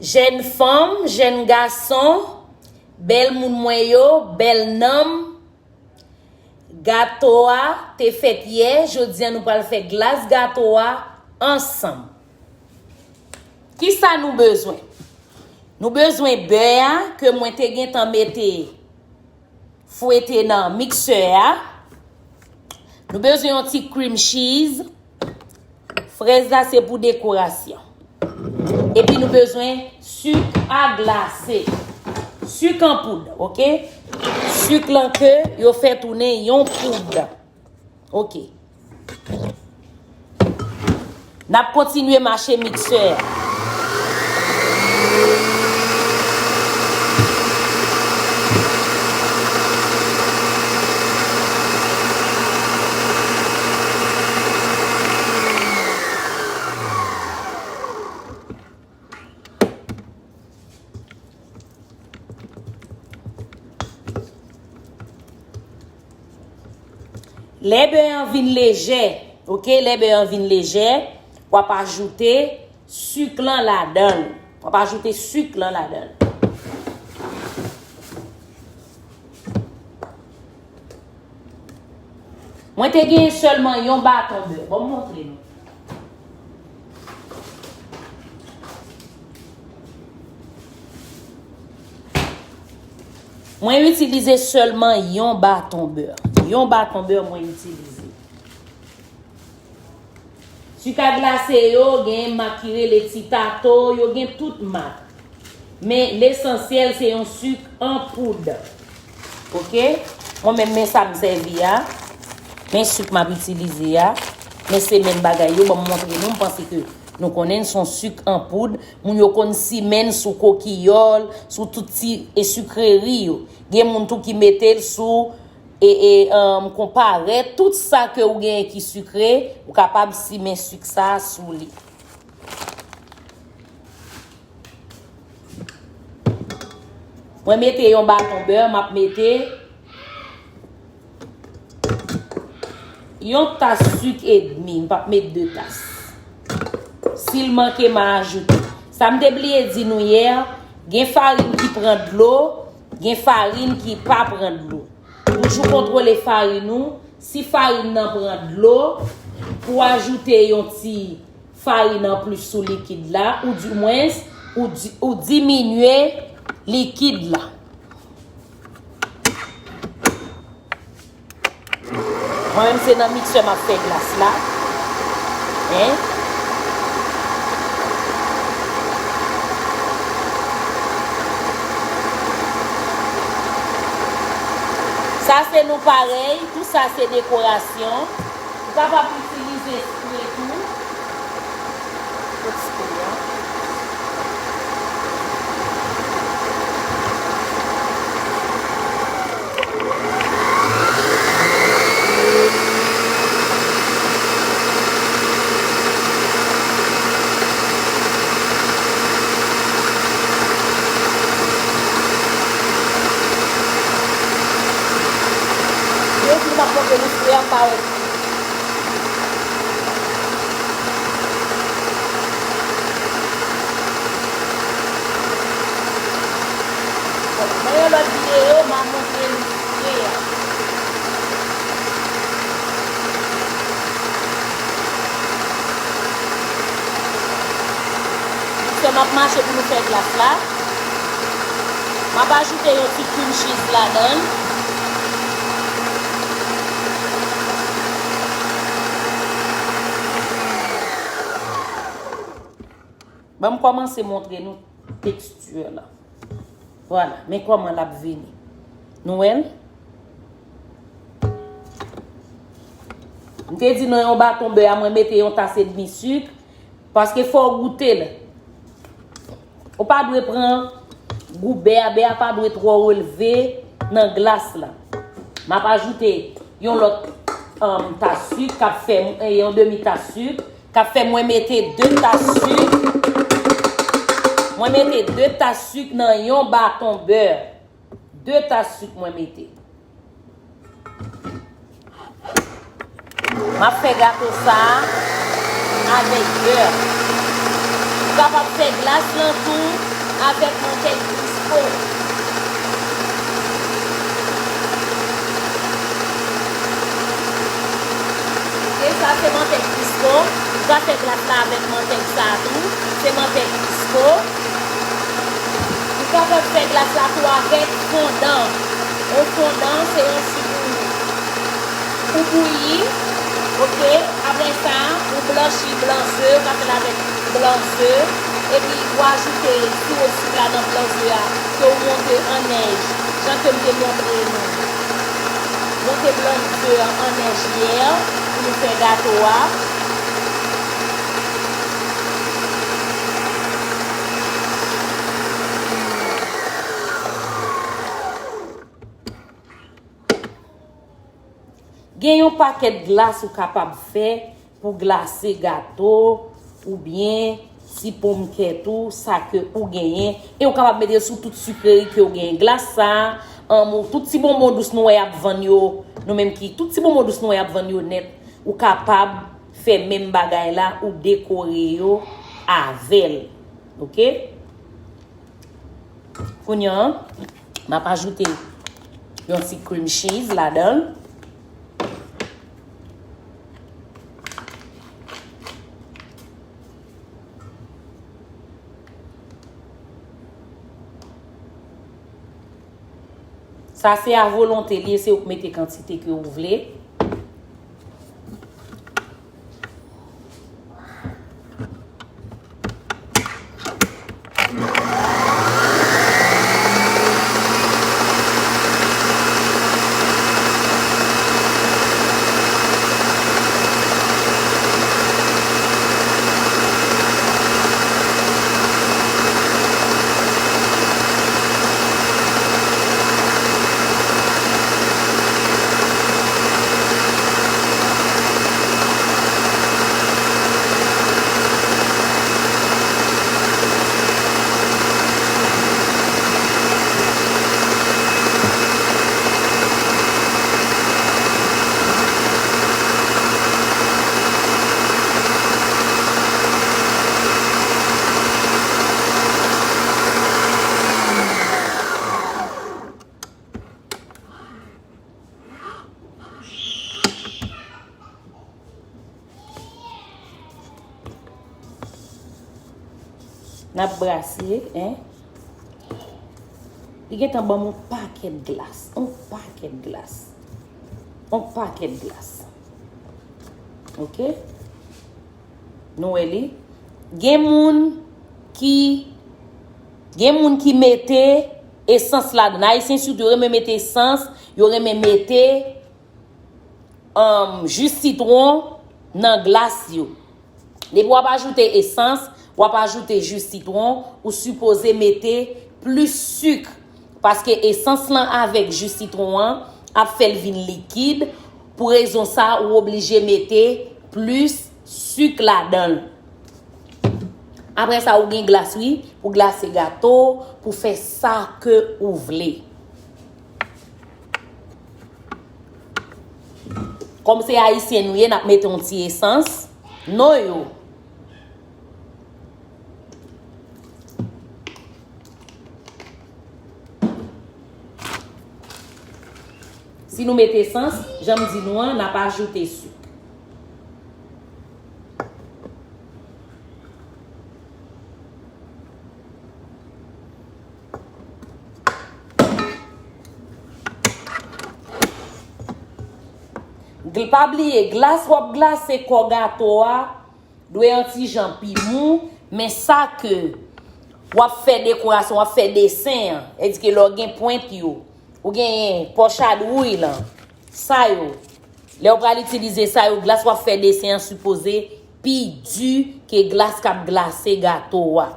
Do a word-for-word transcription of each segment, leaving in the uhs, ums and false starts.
Jèn fanm, jèn gason, bèl moun mwen yo, bèl nanm. Gato a te fèt yè, jodi a nou pral fè glas gato a ansanm. Kisa nou bezwen? Nou bezwen bè a ke mwen te gentan mete fwete nan miksè a. Nou bezwen yon ti cream cheese. Frèz la se pou dekorasyon. Epi nou bezwen sik a glase. Sik an poud, oke? Sik lan ke yo fè tounen yon poud. Oke. N ap kontinye mache miksè a. Lè bè an vin lejè, oke, lè bè an vin lejè, w ap ajoute sik lan ladan l. W ap ajoute sik lan ladan l. Mwen te genyen sèlman yon baton bè. Bon, m montre nou. Mwen itilize sèlman yon baton bè. Yon baton bè mwen itilize. Sik a glase yo, gen mak ki rele ti tato, yo gen tout mak. Men lesansyèl se yon sik an poud. Oke? Mwen menm, men sa m sèvi a. Men sik m ap itilize a. Men se menm bagay yo, ban m montre nou, m panse ke nou konnen se yon sik an poud. Moun yo konn simen l sou kokiyòl, sou tout ti e sikreri yo. Gen moun tou ki mete l sou e, e, um, konparèt, tout sa ke ou genyen ki sikre, ou kapab simen sik sa a sou li. Mwen mete yon baton bè, m ap mete yon tas sik edmi, m p ap met de tas. Si l manke, m a ajoute. Sa m te bliye di nou yè, gen farin ki pran dlo, gen farin ki pa pran dlo. Toujou kontwole farin ou. Si farin nan pran dlo, pou ajoute yon ti farin anplis sou likid la, oudimwens, ou di-, ou diminye likid la. Mwen menm, se nan miksè m ap fè glas la. Hein? Sa se nou parèy, tou sa se dekorasyon. Ou kapab itilize spre tou. Kot spre a? Yo di m ap montre nou spre a, m pa wè. Nan yon lòt videyo, m a montre nou ide a. Miksè m ap mache pou nou fè glas la. M ap ajoute yon ti cream cheese ladan l. Ban m kòmanse montre nou teksti la. Vwala, men kòman l ap vini. Nou wè l? M te di nan yon baton bè a, mwen mete yon tas edmi sik. Paske fò w goute l. Ou pa dwe pran gou bè a, bè a pa dwe twò relve nan glas la. M ap ajoute yon lòt, um, tas sik k ap fè, eh, yon demi tas sik k ap fè mwen mete de tas sik. Mwen mete de tas sik nan yon baton bè. De tas sik mwen mete. M ap fè gato sa a avèk bè. Ou kapab fè glas lan tou Avèk mantèg Crisco. Ok, sa se mantèg Crisco. Ou ka fè glas la avèk mantèg sa tou. Se mantèg Crisco. Ou kapab fè glas la tou avèk fondan. Yon fondan, se yon sik ou, ou bouyi. Ok, apre sa, ou blanchi blan ze, ou ka fè l avèk blan ze. Epi, ou ajoute siwo sik la nan blan ze a, ke ou monte an nèj, jan ke m te montre nou. Monte blan ze a an nèj yè, pou nou fè gato a. Gen yon pakèt glas ou kapab fè pou glase gato, oubyen ti ponmkèt ou, sa ke ou genyen, e ou kapab mete l sou tout sikreri ke ou genyen. Glas sa, anm, ou, tout ti bonbon dous nou wè y ap vann yo, nou menm ki, tout ti bonbon dous nou wè y ap vann yo nèt, ou kapab fè menm bagay la, ou dekore yo avè l. Ok? Kounye a, m ap ajoute yon ti cream cheese ladan l. Sa se a volonte li ye, se ou k mete kantite ke ou vle. N ap brase, en. Li gentan ban m yon pakèt glas, yon pakèt glas. Yon pakèt glas. Ok? Nou wè li. Gen moun ki, gen moun ki mete esans ladan. Ayisyen sitou, yo renmen mete esans, yo renmen mete, um, ji sitwon nan glas yo. Depi w ap ajoute esans, w ap ajoute ji sitwon, ou sipoze mete plis sik. Paske esans lan avèk ji sitwon an ap fè l vin likid. Pou rezon sa, ou oblije mete plis sik ladan l. Apre sa, ou gen glas, wi, pou glase gato, pou fè sa ke ou vle. Kòm se ayisyen nou ye, n ap mete yon ti esans. Non yo. Si nou mete esans, jan m di nou an, n ap ajoute sik. Gl-, pa bliye, glas w ap glase kò gato a, dwe yon ti jan pi mou, men sa ke w ap fè dekorasyon, w ap fè desen an, sètadi ke lè w gen pwent yo, ou genyen pòch adwouy lan, sa yo, lè w pral itilize sa yo, glas w ap fè desen an sipoze pi di ke glas k ap glase gato a.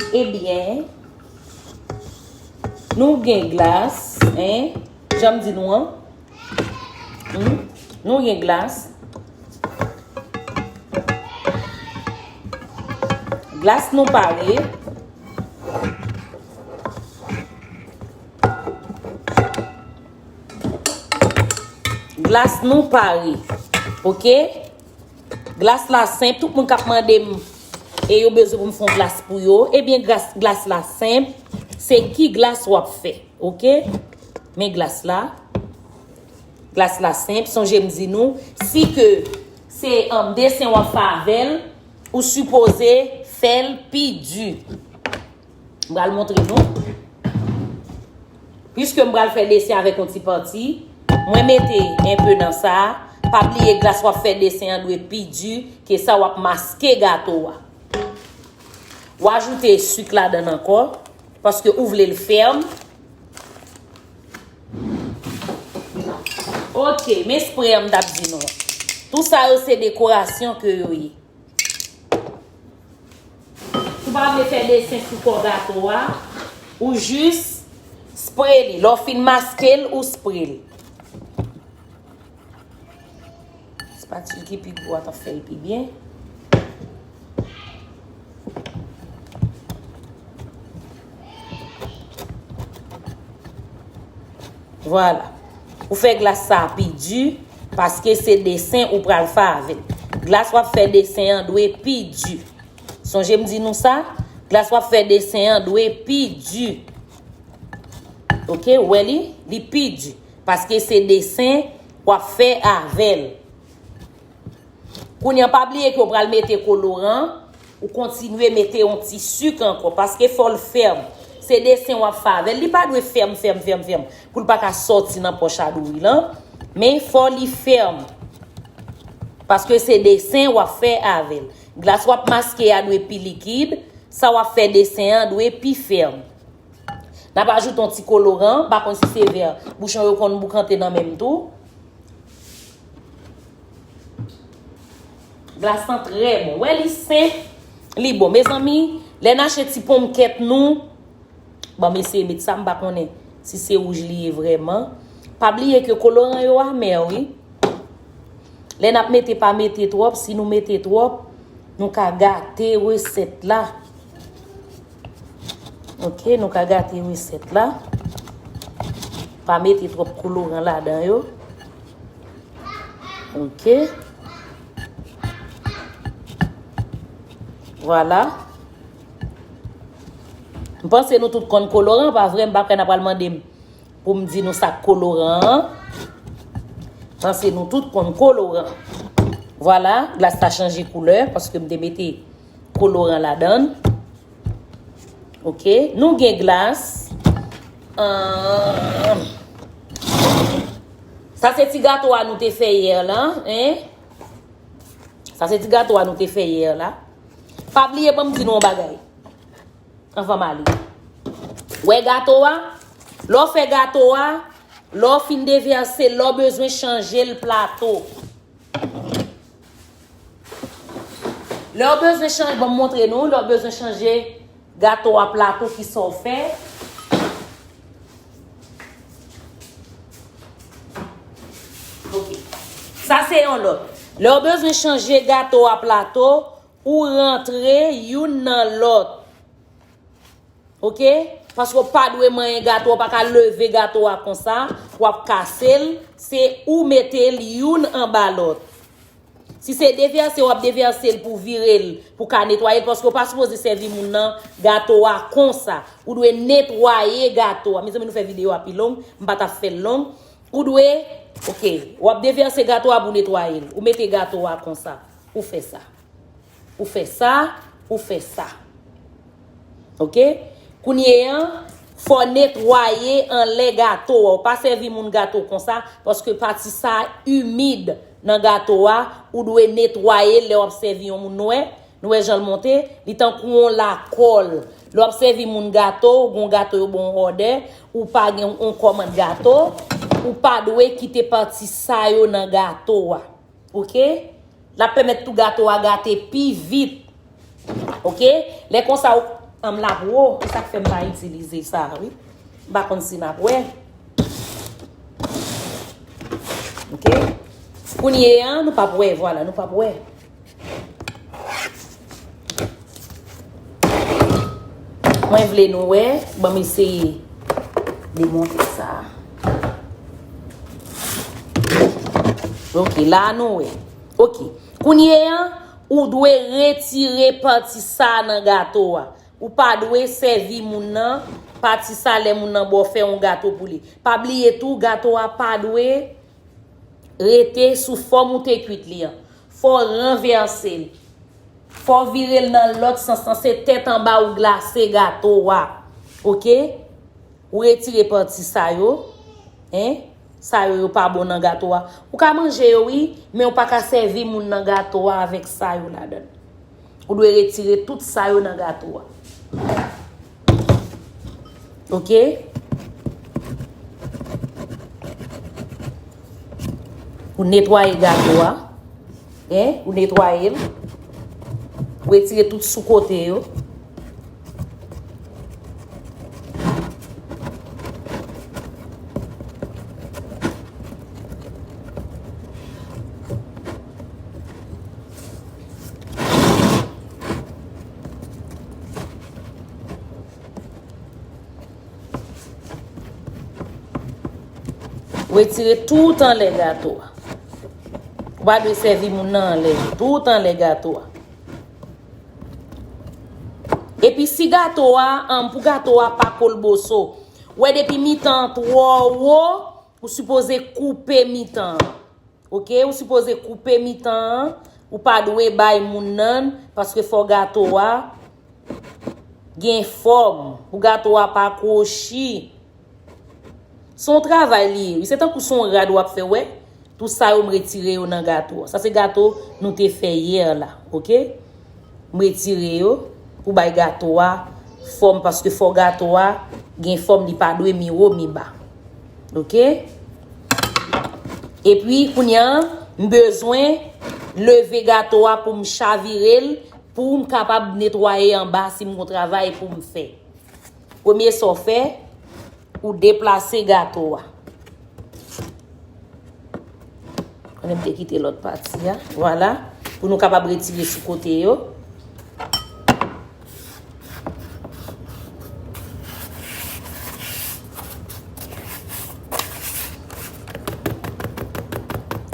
Ebyen, nou gen glas, en, jan m di nou an. Hmm? Nou gen glas. Glas nou pare. Glas nou pare. Oke? Glas la senp, tout moun k ap mande m e yo bezwen pou m fè yon glas pou yo. Ebyen, glas, glas la senp. Se ki glas w ap fè, oke? Men glas la. Glas la senp. Sonje m di nou, si ke se, um, desen w ap fè avè l, ou sipoze fè l pi di. M pral montre nou. Piske m pral fè desen avèk yon ti pati, mwen mete enpe nan sa a. Pa bliye glas w ap fè desen an dwe pi di ke sa w ap maske gato a. W ajoute sik ladan l ankò, paske ou vle l fèm. Oke, men spre an m t ap di nou an. Tou sa yo se dekorasyon ke yo ye. Si w pa vle fè desen sou kò gato a, ou jis spre li. Lè w fin maske l, ou spre l. Spatil ki pi gwo a t ap fè l pi byen. Vwala. Ou fè glas sa a pi di, paske se desen ou pral fè avè l. Glas w ap fè desen an dwe pi di. Sonje m di nou sa, glas w ap fè desen an dwe pi di. Oke, ou wè li? Li pi di. Paske se desen w ap fè avè l. Kounye a, pa bliye ke w pral mete koloran, ou kontinye mete yon ti sik ankò, paske fò l fèm. Se desen w ap fè avè l. Li pa dwe fèm, fèm, fèm, fèm, pou l pa ka sòti nan pòch a dwil lan. Men fò li fèm. Paske se desen w ap fè avè l. Glas w ap maske a dwe pi likid, sa w ap fè desen an dwe pi fèm. N ap ajoute yon ti koloran, m pa konn si se vè bouchon yo konn boukante nan men m tou. Glas lan trè bon. Wè, li senp, li bon. Mezanmi, lè n achte ti ponmkèt nou, bon, m eseye met sa, m pa konnen si se wouj li ye vrèman. Pa bliye ke koloran yo amè, wi. Lè n ap mete, pa mete twòp. Si nou mete twòp, nou ka gate resèt la. Oke, nou ka gate resèt la. Pa mete twòp koloran ladan yo. Oke. Vwala. M panse nou tout konn koloran, pa vre? M pa kwè n ap pral mande m pou m di nou sa k koloran an. Panse nou tout konn koloran. Vwala, glas la chanje koulè paske m te mete koloran ladan l. Oke, nou gen glas. Ahn. Sa se ti gato a nou te fè yè la, en? Sa se ti gato a nou te fè yè la. Pa bliye, ban m di nou yon bagay. Anvan m ale. Wè gato a? Lè w fè gato a, lè w fin devèse, lè w bezwen chanje l plato. Lè w bezwen chanje, ban m montre nou, lè w bezwen chanje gato a plato, kisa w fè? Oke. Sa se yon lòt. Lè w bezwen chanje gato a plato, ou rantre youn nan lòt. Oke? Paske w pa dwe manyen gato a, w pa ka leve gato a konsa, w ap kase l, se ou mete l youn anba lòt. Si se devèse, w ap devèse l pou vire l, pou ka netwaye l, paske w pa sipoze sèvi moun nan gato a konsa. Ou dwe netwaye gato a. Mezanmi, nou fè videyo a pi long, m pa t ap fè l long. Ou dwe, oke, w ap devèse gato a pou netwaye l. Ou mete gato a konsa. Ou fè sa. Ou fè sa, ou fè sa. Oke? Kounye an, fò w netwaye anlè gato a. Ou pa sèvi moun gato konsa, paske pati sa a imid nan gato a, ou dwe netwaye l lè w ap sèvi yon moun. Nou wè, nou wè jan l monte, li tankou yon lakòl. Lè w ap sèvi moun gato, ou gen yon gato yo ba w yon òdè, ou pa gen yon kòmand gato, ou pa dwe kite pati sa yo nan gato a. Oke? L ap pèmèt tou gato a gate pi vit. Oke? Lè konsa, ou, Anm lapwo, e sa k fè m pa itilize sa, wi. M pa konn si n ap wè. Oke? Kounye a, nou p ap wè, vwala, nou p ap wè. Mwen vle nou wè, ban m eseye demonte sa. Oke, la nou wè. Oke. Kounye a, ou dwe retire pati sa nan gato a. Ou pa dwe sèvi moun nan pati sa lè moun nan ba w fè yon gato pou li. Pa bliye tou, gato a pa dwe rete sou fòm ou te kuit li an. Fò w ranvèse l. Fò w vire l nan lòt sans lan. Se tèt anba ou glase gato a. Oke? Ou retire pati sa yo. Hein? Sa yo, yo pa bon nan gato a. Ou ka manje yo, wi, men ou pa ka sèvi moun nan gato a avèk sa yo ladan l. Ou dwe retire tout sa yo nan gato a. Oke? Ou netwaye gato a. Hein? Ou netwaye l. Ou retire tout sou kote yo. Retire tout anlè gato a. Ou pa dwe sèvi moun nan anlè. Tout anlè gato a. Epi si gato a, an, pou gato a pa kolboso. Ou wè depi mitan an twò wo, ou sipoze koupe mitan an. Oke, ou sipoze koupe mitan an. Ou pa dwe bay moun nan, paske fò gato a gen fòm. Pou gato a pa kwochi. Se yon travay li ye, wi. Se tankou se yon rad w ap fè, wè. Tout sa yo, m retire yo nan gato a. Sa se gato nou te fè yè la, oke? M retire yo pou bay gato a fòm, paske fò gato a gen fòm, li pa dwe mi wo, mi ba. Oke? Epi, kounye a, m bezwen leve gato a pou m chavire l, pou m kapab netwaye anba si m gon travay pou m fè. Premye sa w fè, ou deplase gato a. Konnen m te kite lòt pati a. Vwala. Pou nou kapab retire sou kote yo.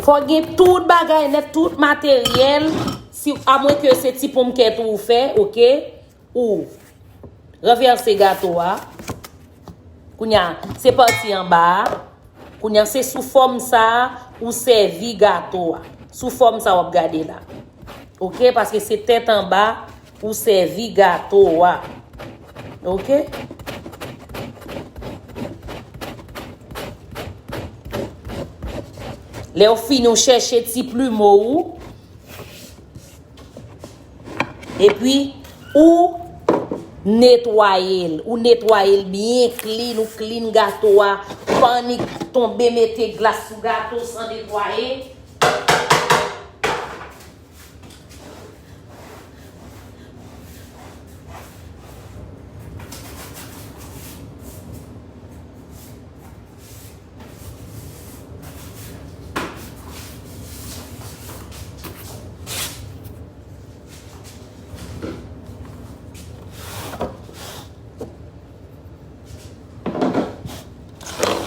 Fò gen tout bagay nèt, tout materyèl. Si, amwenke se ti ponmkèt ou fè, oke? Ou ranvèse gato a. Kounye a, se pati anba a. Kounye a, se sou fòm sa a ou sèvi gato a. Sou fòm sa w ap gade la. Oke? Paske se tèt anba ou sèvi gato a. Oke? Lè w fini, ou chèche ti plimo ou. Epi, ou netwaye l. Ou netwaye l byen clean, ou clean gato a. Pa annik tonbe mete glas sou gato san netwaye.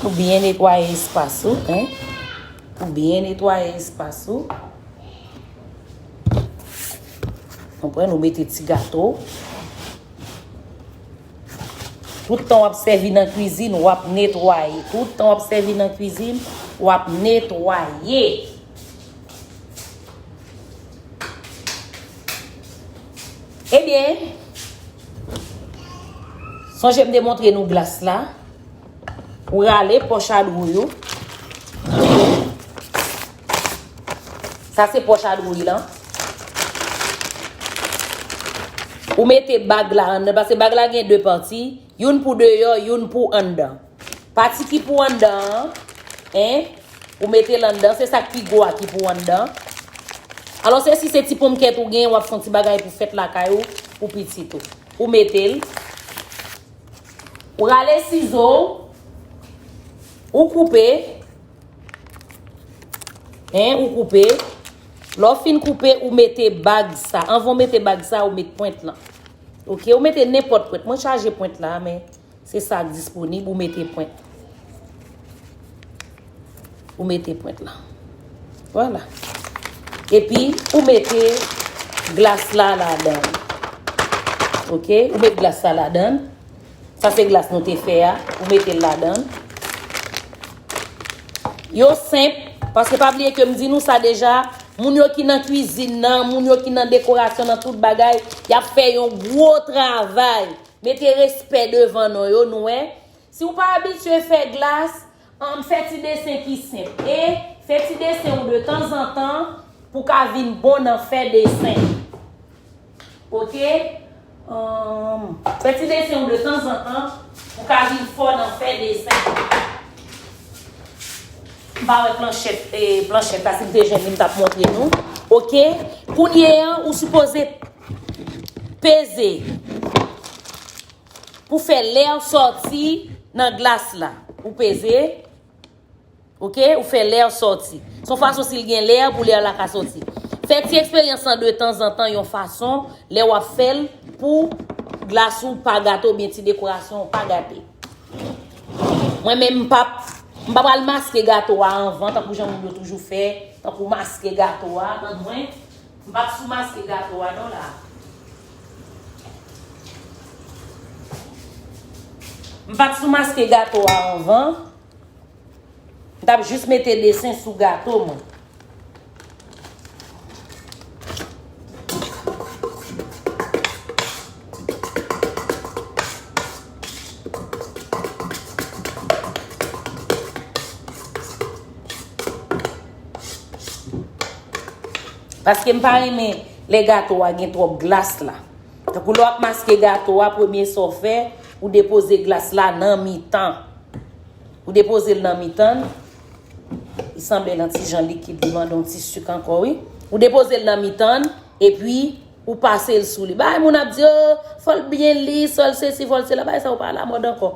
Ou byen netwaye espas ou, en. Ou byen netwaye espas ou. Konprann, ou mete ti gato. Tout tan w ap sèvi nan kwizin, w ap netwaye. Tout tan w ap sèvi nan kwizin, w ap netwaye. Ebyen, sonje m te montre nou glas la. Ou rale pòch a dwouy ou. Sa se pòch a dwouy lan. Ou mete bag la anndan, paske bag la gen de pati, youn pou deyò, youn pou anndan. Pati ki pou anndan an, en, ou mete l anndan, se sa k pi gwo a ki pou anndan. Alò, se si se ti ponmkèt ou gen, w ap fè yon ti bagay pou fèt lakay ou, pou pitit ou. Ou mete l. Ou rale sizo w. Ou koupe. Hein, ou koupe. Lè w fin koupe, ou mete bag sa. Anvan w mete bag sa, ou met pwent lan. Ok, ou mete nenpòt pwent. Mwen chaje pwent la, men se sa k disponib, ou mete pwent. Ou mete pwent la. Vwala. Epi, ou mete glas la ladan. Ok, ou met glas la ladan. Sa se glas nou te fè a. Ou mete l ladan. Yo senp, paske pa bliye ke m di nou sa deja, moun yo ki nan kwizin nan, moun yo ki nan dekorasyon nan tout bagay, y ap fè yon gwo travay. Mete respè devan non yo, nou wè. Si w pa abitye fè glas, ann fè ti desen ki senp. E fè ti desen w de tanzantan pou w ka vin bon nan fè desen. Ok? Ann, fè ti desen w de tanzantan pou w ka vin fò nan fè desen. M pa wè planchèt, e, planchèt la, si m te jwenn li, m t ap montre nou. Ok? Kounye a, ou sipoze peze pou fè lè w sòti nan glas la. Ou peze, ok, ou fè lè w sòti. Se yon fason si l gen lè pou lè la ka sòti. Fè ti eksperyans lan de tanzantan yon fason, lè w ap fè l pou glas ou pa gate oubyen ti dekorasyon ou pa gate. Mwen menm m p ap, m pa pral maske gato a anvan, tankou jan moun yo toujou fè, tankou maske gato a, tann mwen, m p ap sou maske gato a non la. M p ap sou maske gato a anvan. M t ap jis mete desen sou gato mwen. Paske m pa renmen lè gato a gen twòp glas la. Tankou lè w ap maske gato a, premye sa w fè, ou depoze glas la nan mitan. Ou depoze l nan mitan l. Li sanble l yon ti jan likid, li mande yon ti sik ankò, wi. Ou depoze l nan mitan l, epi ou pase l sou li. Bay moun ap di, oh, fò l byen lis, fò l sesi, fò l sela. Bagay sa yo pa alamòd ankò.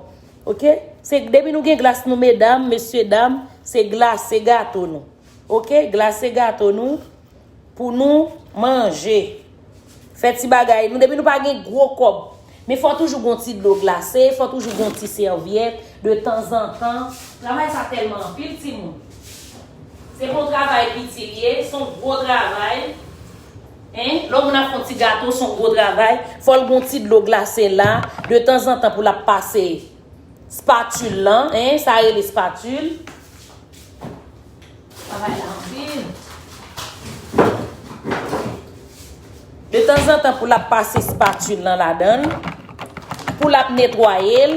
Ok? Se depi nou gen glas nou, medam, mesye dam, se glase gato nou. Ok? Glase gato nou pou nou manje. Fè ti bagay nou, depi nou pa gen gwo kòb. Men fò toujou gon ti dlo glase, fò toujou gon ti sèvyèt, de tanzantan. Travay sa tèlman anpil, timoun. Se pa yon travay piti l ye, se yon gwo travay. Hein? Lè yon moun ap fè yon ti gato, se yon gwo travay. Fò l gon ti dlo glase la, de tanzantan pou l ap pase spatil lan, hein? Sa rele spatil. Travay la anpil. De tanzantan pou l ap pase spatil lan ladan l, pou l ap netwaye l,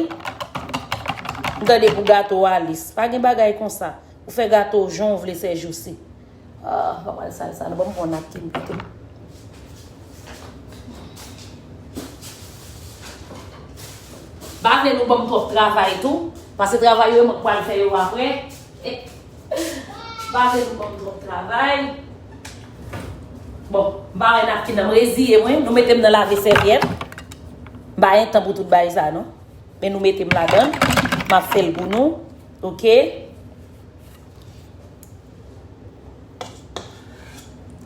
m tande pou gato a lis. Pa gen bagay konsa. Ou fè gato w jan w vle sèjousi. Ah, pa pral sal sa non, ban m pran napkin pito. M pa vle nou ban m twòp travay tou, paske travay yo, mwen k pral fè yo apre. M pa vle nou ban m twòp travay. Bon, m pa wè napkin nan, m reziye mwen, nou mete m nan lave sèvyèt. M pa gen tan pou tout bagay sa non. Men nou mete m ladan l, m ap fè l pou nou. Ok?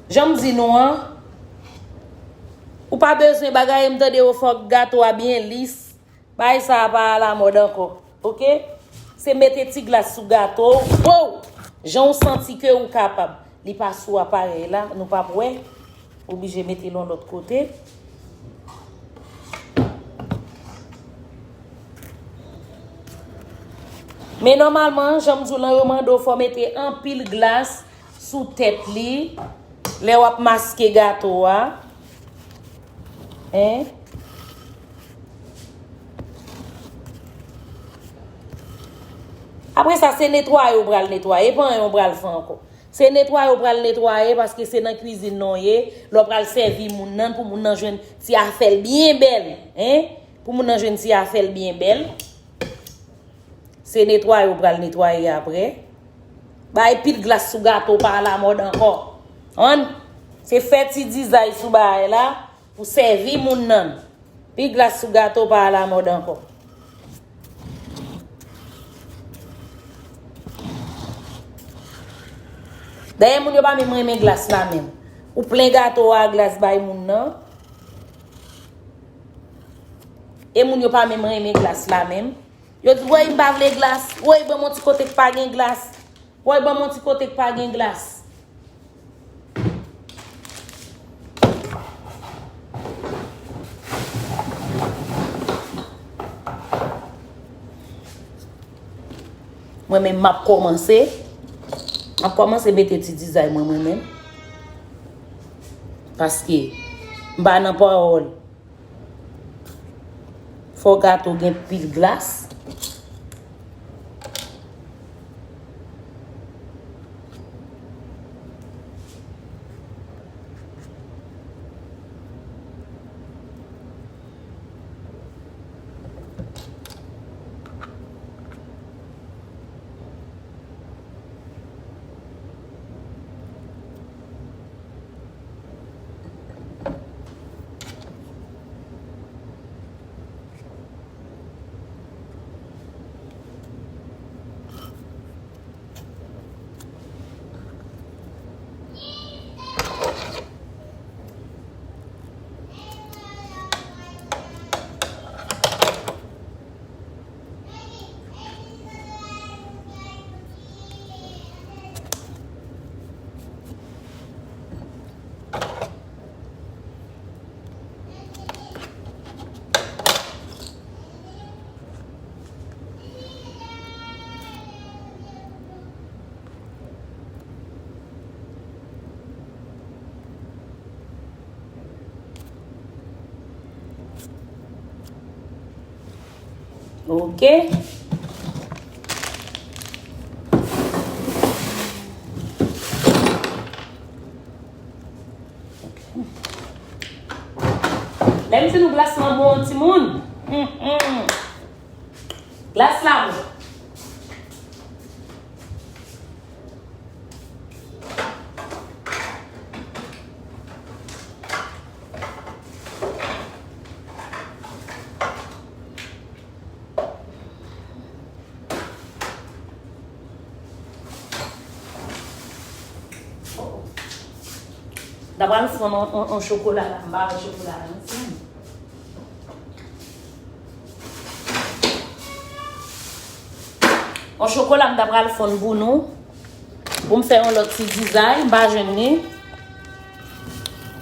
Jan m di nou an, ou pa bezwen bagay, m tande yo fòk gato a byen lis. Bagay sa a pa alamòd ankò. Ok? Se mete ti glas sou gato w. Wow! Jan w santi ke ou kapab. Li pa sou aparèy la, nou p ap wè. Oblije mete l yon lòt kote. Men nòmalman, jan m di w lan, yo mande w fò w mete anpil glas sou tèt li lè w ap maske gato a. Hein? Apre sa, se netwaye w pral netwaye, e pa anyen w pral fè ankò. Se netwaye w pral netwaye, paske se nan kwizin nan w ye. Lè w pral sèvi moun nan, pou moun nan jwenn ti afè l byen bèl, hein? Pou moun nan jwenn ti afè l byen bèl. Se netwaye w pral netwaye apre. Bay pil glas sou gato pa alamòd ankò. Konprann? Se fè ti dizay sou bagay la pou sèvi moun nan. Pi glas sou gato pa alamòd ankò. Dayè, moun yo pa menm renmen glas la menm. Ou plen gato a glas bay moun nan. E moun yo pa menm renmen glas la menm. Yo di, "Woy, m pa vle glas. Woy, ban m yon ti kote k pa gen glas. Woy, ban m yon ti kote k pa gen glas." Mwen menm, m ap kòmanse. M ap kòmanse mete ti dizay mwen, mwen menm. Paske m pa nan pawòl. Fò gato gen pil glas. Ok. Lè m di nou glas lan bon, timoun. Hmm, hmm. Glas la bon. M ta pral fonn on, on, on chokola la. M pa wè chokola la, non, timoun. On chokola m ta pral fonn pou nou. Pou m fè yon lòt ti dizay, m pa jwenn li.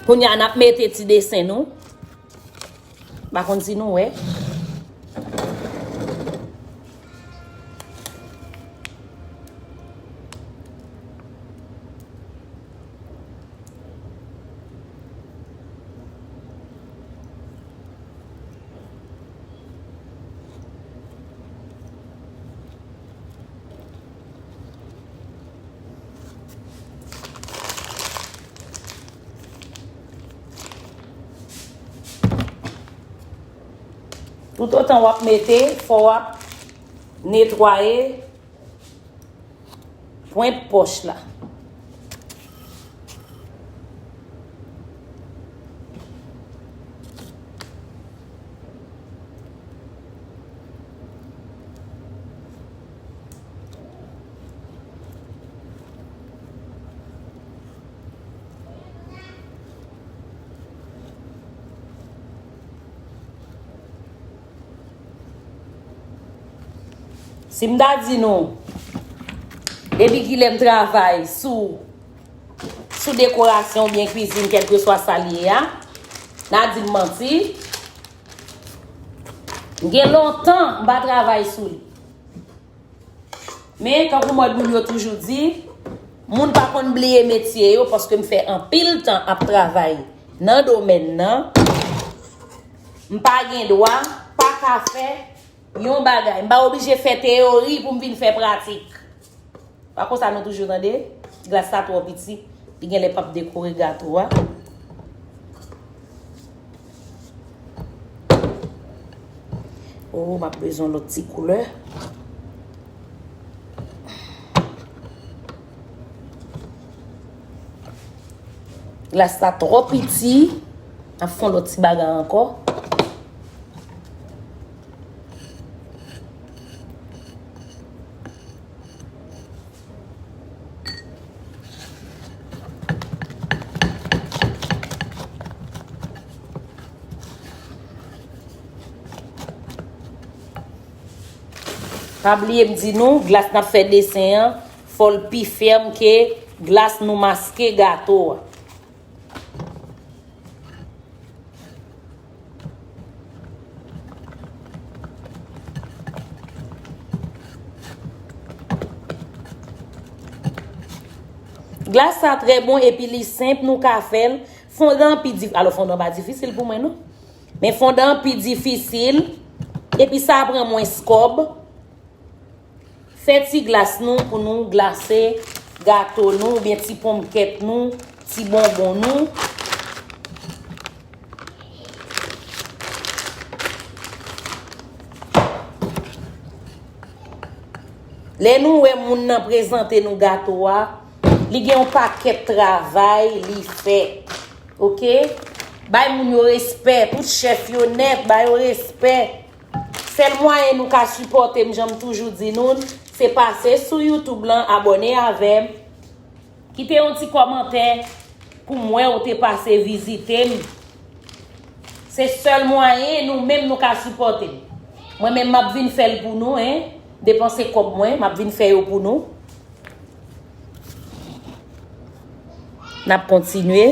Kounye a, n ap mete ti desen nou. M pa konn si nou wè. Toutotan w ap mete, fò w ap netwaye pwent pòch la. Si m ta di nou, depi kilè m travay sou, sou dekorasyon oubyen kwizin, kèlkeswa sa l ye a, n a di m manti. Gen lontan m pa travay sou li. Men, tankou mòd moun yo toujou di, moun pa konn bliye metye yo, paske m fè anpil tan ap travay nan domèn nan. M pa gen dwa pa ka fè yon bagay. M pa oblije fè teyori pou m vin fè pratik. Pa konsa nou toujou tande, glas la twò piti, li genlè p ap dekore gato a. Oh, m ap bezwen lòt ti koulè. Glas la twò piti. N ap fè yon lòt ti bagay ankò. Pa bliye m di nou, glas n ap fè desen an, fò l pi fèm ke glas nou maske gato a. Glas sa trè bon epi li senp, nou ka fè l. Fondan an pi dif-, alò fondan an pa difisil pou mwen non. Men fondan an pi difisil epi sa pran mwens kòb. Fè ti glas nou pou nou glase gato nou oubyen ti ponmkèt nou, ti bonbon nou. Lè nou wè moun nan prezante nou gato a, li gen yon pakèt travay li fè. Oke? Bay moun yo respè, tout chèf yo nèt, ba yo respè. Sèl mwayen nou ka sipòte m, jan m toujou di nou l, se pase sou YouTube lan, abòne avè m, kite yon ti kòmantè pou m wè ou te pase vizite m. Se sèl mwayen nou menm nou ka sipòte m. Mwen menm m ap vin fè l pou nou, en. Depanse kòb mwen, m ap vin fè yo pou nou. N ap kontinye.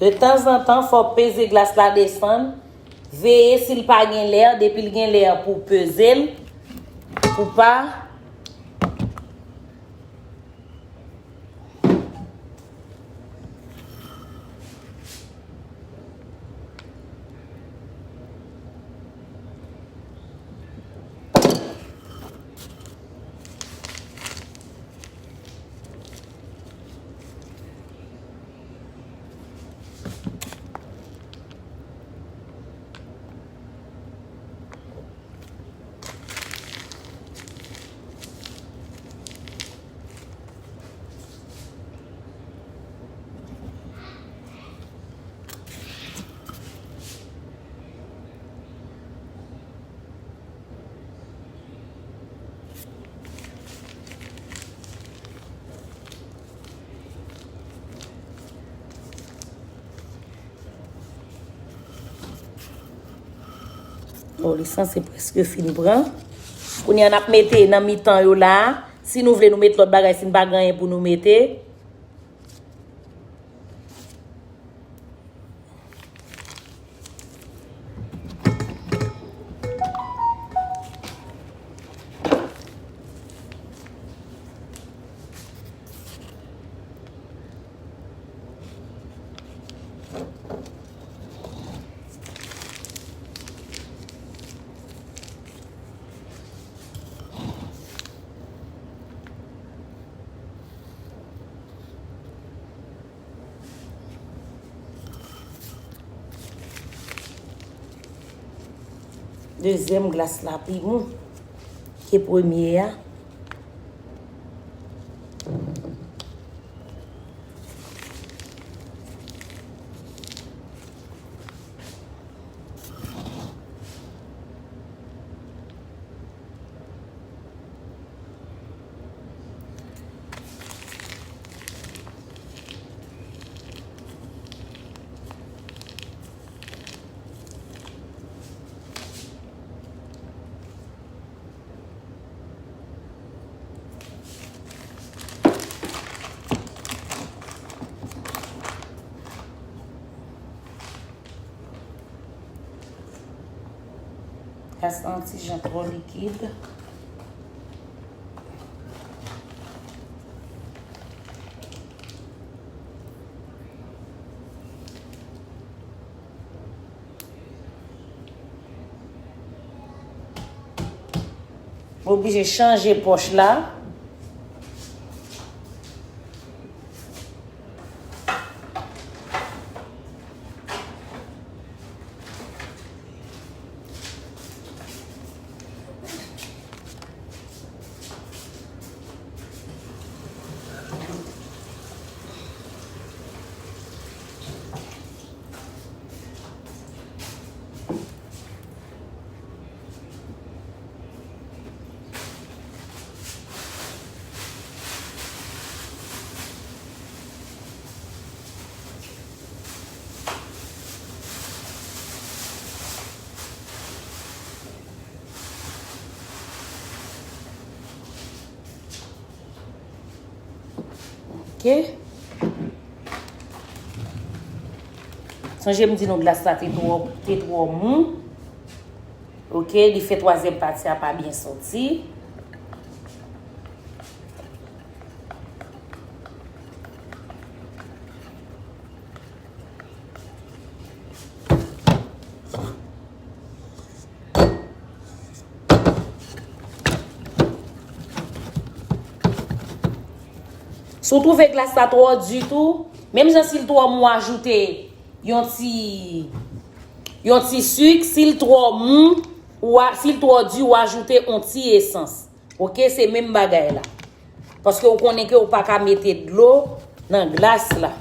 De tanzantan, fò w peze glas la desann. Veye si l pa gen lè, depi l gen lè pou peze l, pou pa. Bon, li sanse prèske fin pran. Kounye a n ap mete nan mitan yo la. Si nou vle nou met lòt bagay, si n pa gen anyen pou nou mete. Dezyèm glas la pi mou ke premye a. Glas la yon ti jan twò likid. Mwen oblije chanje pòch la. Ok. Sonje m di nou glas la te twò, te twò mou. Ok, li fè twazyèm pati a pa byen soti. Si w twouve glas la twò di tou, menm jan si l twò mou, ajoute yon ti, yon ti sik. Si l twò mou, ou a, si l twò di, ou ajoute yon ti esans. Ok, se menm bagay la. Paske ou konnen ke ou pa ka mete dlo nan glas la.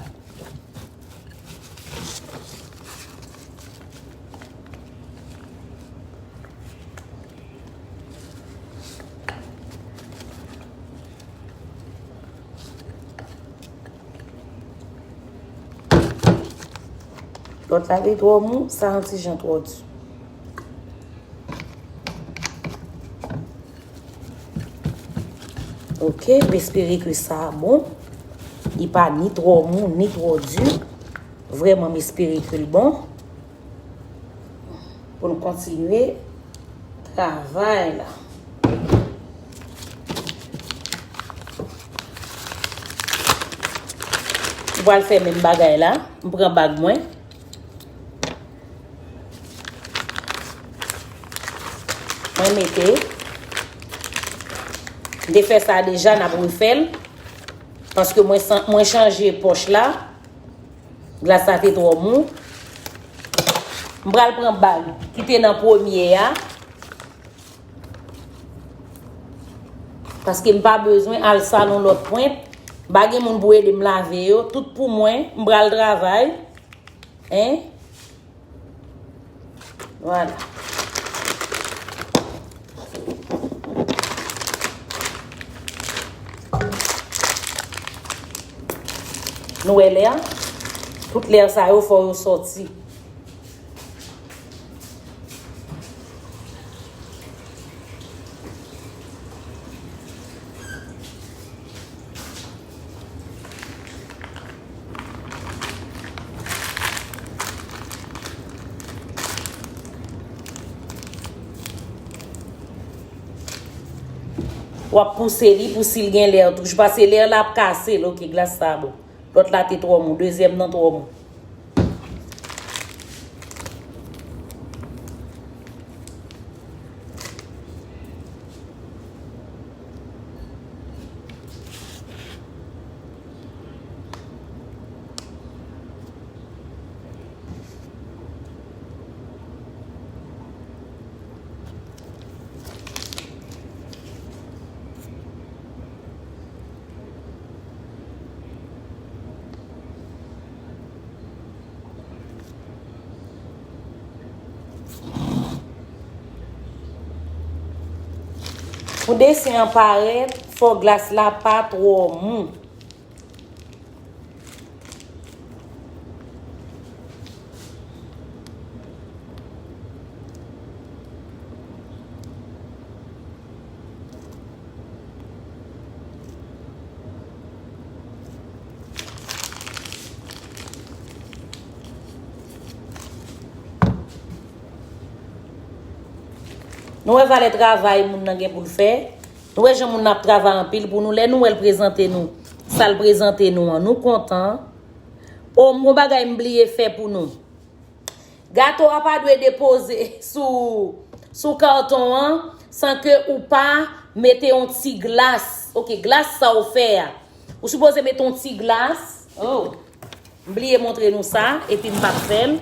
Lòt la te twò mou, sa yon ti jan twò di. Ok, m espere ke sa a bon. Li pa ni twò mou, ni twò di. Vrèman, m espere ke l bon. Pou n kontinye travay la. M pral fè menm bagay la. M pran bag mwen. Mwen mete. M te fè sa deja, n ap refè l. Paske mwen san-, mwen chanje pòch la. Glas la te twò mou. M pral pran bag ki te nan premye a. Paske m pa bezwen al salon lòt pwent. M pa gen moun pou ede m lave yo. Tout pou mwen. M pral travay. Hein? Vwala. Nou wè lè a? Tout lè sa yo, fò yo sòti. W ap pouse li pou si l gen lè toujou. Pase lè la ap kase l. Ok, glas sa bon. Lòt la te twò mou. Dezyèm nan twò mou. Pou desen an parèt, fò glas la pa twò mou. Nou wè valè travay moun nan gen pou l fè. Nou wè jan moun nan ap travay anpil pou nou. Lè nou wè l prezante nou sa l prezante nou an, nou kontan. O, m gon bagay m bliye fè pou nou. Gato a pa dwe depoze sou, sou katon an san ke ou pa mete yon ti glas. Oke, glas sa ou fè a. Ou sipoze mete yon ti glas. Oh, m bliye montre nou sa, epi m pa t fè l.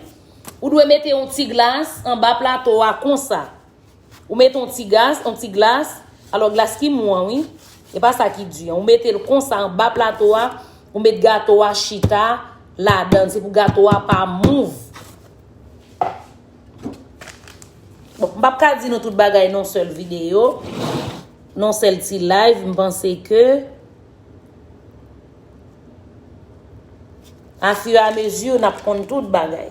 Ou dwe mete yon ti glas anba plato a konsa. Ou mete yon ti gaz, yon ti glas. Alò, glas ki mou an, wi. E pa sa ki di an. Ou mete l konsa anba plato a. Ou met gato a chita ladan l. Se pou gato a pa mouv. Bon, m p ap ka di nou tout bagay nan sèl videyo. Nan sèl ti live, m panse ke afiramezi, n ap konn tout bagay.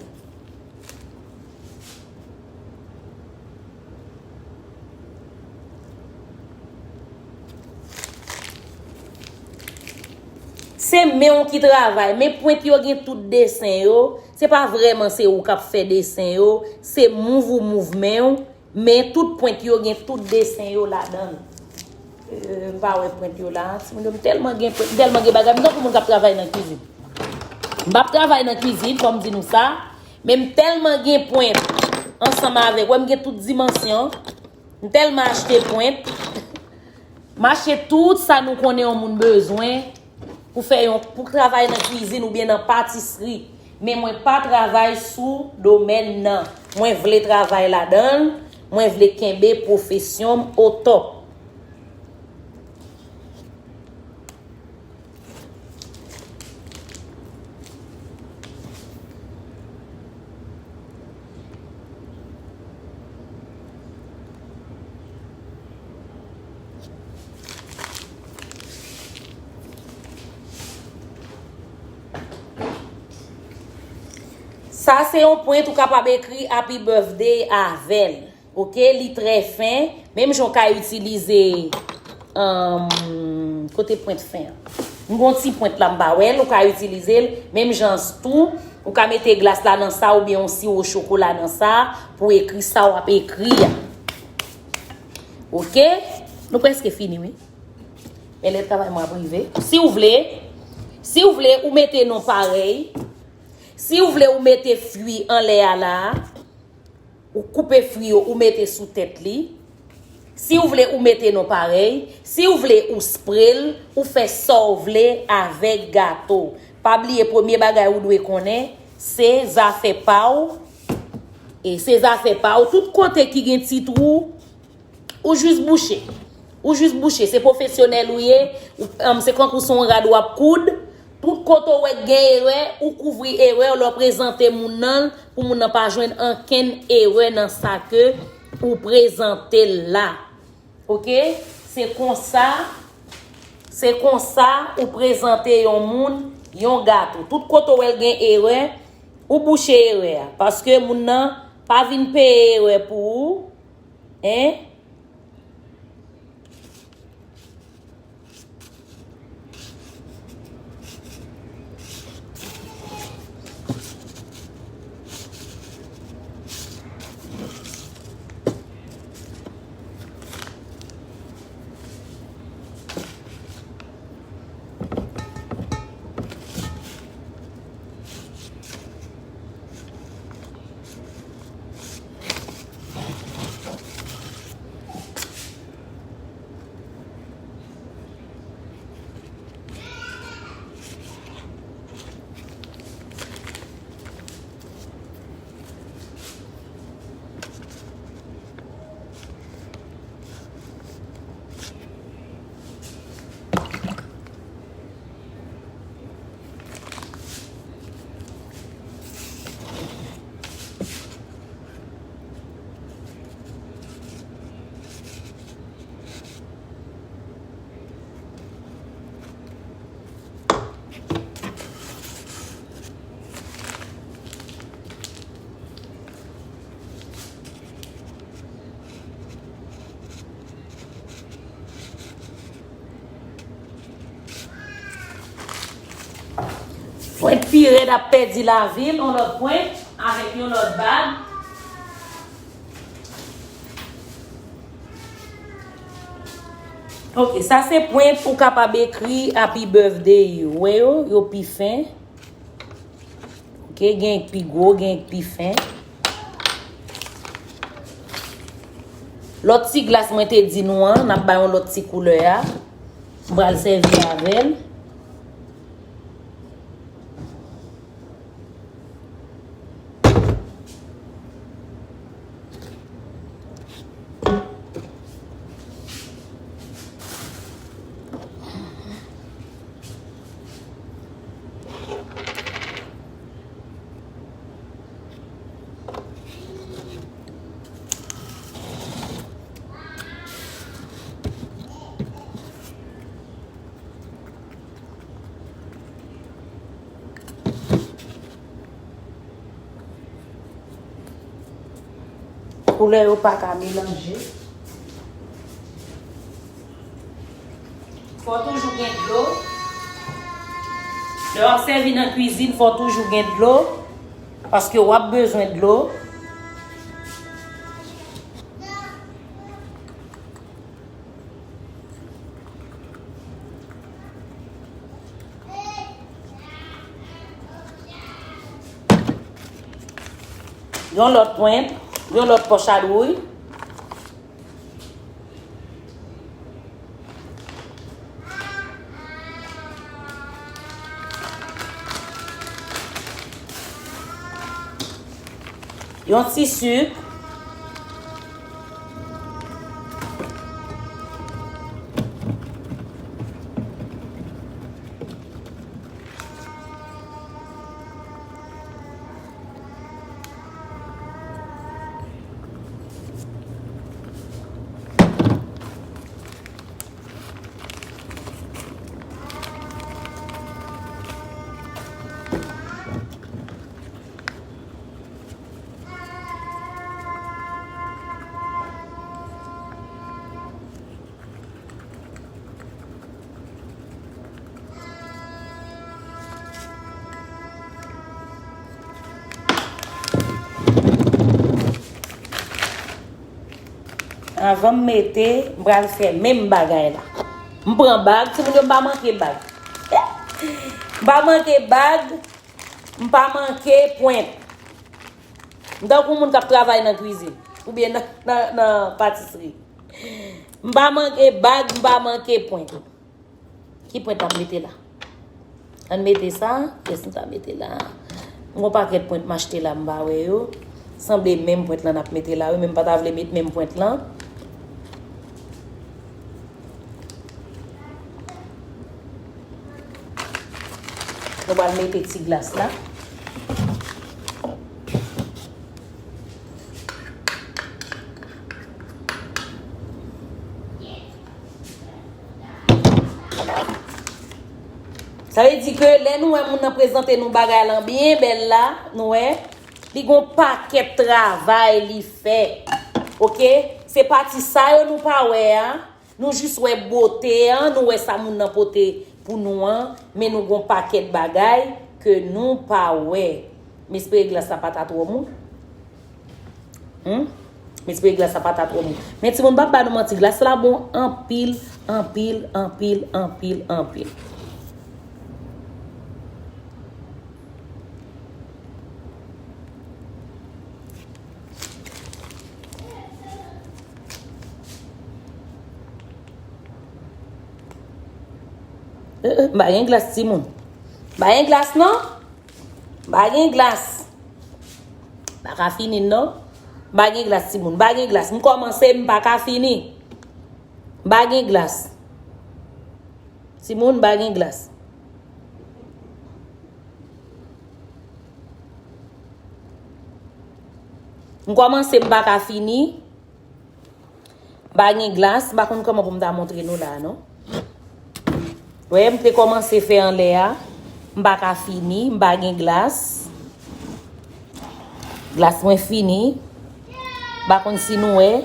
Se men w ki travay, men pwent yo gen tout desen yo. Se pa vrèman se ou k ap fè desen yo, se mouv ou mouv men w. Men tout pwent yo gen tout desen yo ladan l. Euh, m pa wè pwent yo la. Timoun yo, m tèlman gen pwent, m tèlman gen bagay. M tankou moun k ap travay nan kwizin. M p ap travay nan kwizin, fò m di nou sa. Men m tèlman gen pwent ansanm avèk, wè m gen tout dimansyon. M tèlman achte pwent. M achte tout sa nou konnen yon moun bezwen. Pou fè yon, pou travay nan kwizin oubyen nan patisri. Men mwen pa travay sou domèn nan. Mwen vle travay ladan l, mwen vle kenbe pwofesyon m o top. Sa se yon pwent ou kapab ekri Happy Birthday avè l. Oke, li trè fen. Menm jan w ka itilize, um, kote pwent fen an. M gon ti pwent la, m pa wè l, ou ka itilize l. Menm jan tou, ou ka mete glas la nan sa oubyen yon siwo chokola nan sa pou ekri sa w ap ekri a. Oke? Nou prèske fini, wi. Men lè travay mwen ap rive. Si w vle, si w vle, ou mete non parèy. Si w vle, ou mete fwi anlè a la. Ou koupe fwi yo, ou mete sou tèt li. Si w vle, ou mete non parèy. Si w vle, ou spre l, ou fè sa w vle avèk gato. Pa bliye, premye bagay ou dwe konnen, se zafè pa w. E se zafè pa w. Tout kote ki gen ti twou, ou jis bouche. Ou jis bouche. Se pwofesyonèl ou ye. Ou, um, se kankou se yon rad w ap koud. Tout kote w wè k gen erè, ou kouvri erè w lè w prezante moun nan, pou moun nan pa jwenn ankenn erè nan sa ke ou prezante l la. Oke? Se konsa, se konsa ou prezante yon moun, yon gato. Tout kote w wè l gen erè, ou bouche erè a. Paske moun nan pa vin peye erè pou ou. Hein? Pwent pi rèd ap pèdi lavi l, yon lòt pwent avèk yon lòt bag. Ok, sa se pwent ou kapab ekri Happy Birthday you. Wè yo, yo pi fen. Ok, gen k pi gwo, gen k pi fen. Lòt ti glas mwen te di nou an, n ap bay yon lòt ti koulè a. M pral sèvi avè l. Koulè yo pa ka melanje. Fò toujou gen dlo. Lè w ap sèvi nan kwizin, fò toujou gen dlo. Paske w ap bezwen dlo. Yon lòt pwent, yon lòt pòch a dwouy. Yon ti sik. Anvan m mete, m pral fè menm bagay la. M pran bag, timoun yo, m pa manke bag. M pa manke bag, m pa manke pwent. M tankou moun k ap travay nan kwizin oubyen nan, nan, nan patisri. M pa manke bag, m pa manke pwent. Ki pwent n ap mete la? Ann mete sa. Kiyès nou ta mete la? M gon pakèt pwent m achte la, m pa wè yo. Sanble menm pwent lan n ap mete la wi, men m pa ta vle met menm pwent lan. Nou pral mete ti glas la. Sa vle di ke lè nou wè moun nan prezante nou bagay lan byen bèl la, nou wè, li gon pakèt travay li fè. Oke? Se pati sa yo nou pa wè a. Nou jis wè bote an, nou wè sa moun nan pote pou nou an, men nou gon pakèt bagay ke nou pa wè. M espere glas la pa ta twò mou. Hmm? M espere glas la pa ta twò mou. Men timoun, m p ap ba nou manti, glas la bon anpil, anpil, anpil, anpil, anpil. Eh, eh, m pa gen glas, timoun. M pa gen glas, non. M pa gen glas. M pa ka fini, non. M pa gen glas, timoun. M pa gen glas. M kòmanse, m pa ka fini. M pa gen glas. Timoun, m pa gen glas. M kòmanse, m pa ka fini. M pa gen glas, m pa konn kòman pou m ta montre nou la a, non. Wè, m te kòmanse fè anlè a, m pa ka fini, m pa gen glas. Glas mwen fini. M pa konn si nou wè.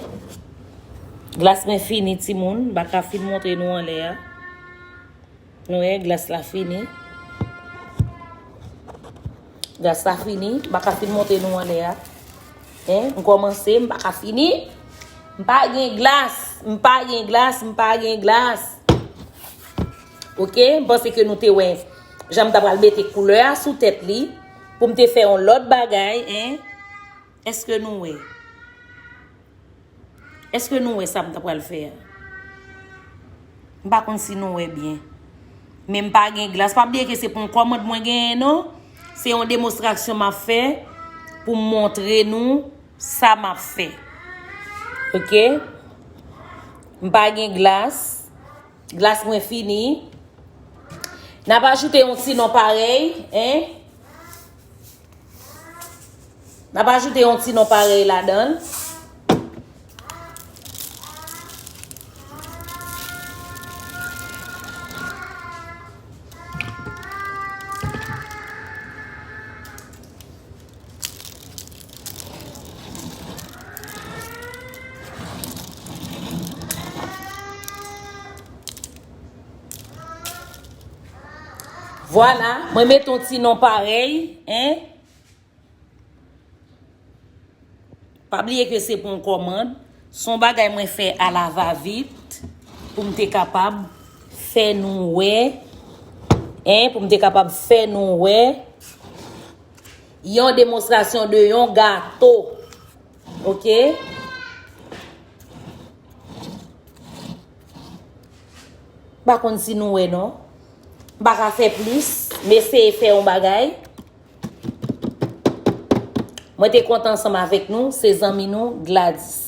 Glas mwen fini, timoun. M pa ka fin montre nou anlè a. Nou wè, glas la fini. Glas la fini, m pa ka fin monte nou anlè a. Hein? M kòmanse, m pa ka fini. M pa gen glas, m pa gen glas, m pa gen glas. Ok, m panse ke nou te wè jan m ta pral mete koulè a sou tèt li pou m te fè yon lòt bagay, hein? Èske nou wè? Èske nou wè sa m ta pral fè a? M pa konn si nou wè byen. Men m pa gen glas. Pa bliye ke se pa yon kòmand mwen genyen, non. Se yon demonstrasyon m ap fè pou m montre nou sa m ap fè. Ok? M pa gen glas. Glas mwen fini. N ap ajoute yon ti non parèy, hein? N ap ajoute yon ti non parèy ladan l. Vwala, mwen met yon ti non parèy, hein? Pa bliye ke se pou yon kòmand. Se yon bagay mwen fè alavavit pou m te kapab fè nou wè, hein, pou m te kapab fè nou wè yon demonstrasyon de yon gato. Ok? M pa konn si nou wè, non. M pa ka fè plis, m eseye fè yon bagay. Mwen te kontan ansanm avèk nou, se zanmi nou, Gladys.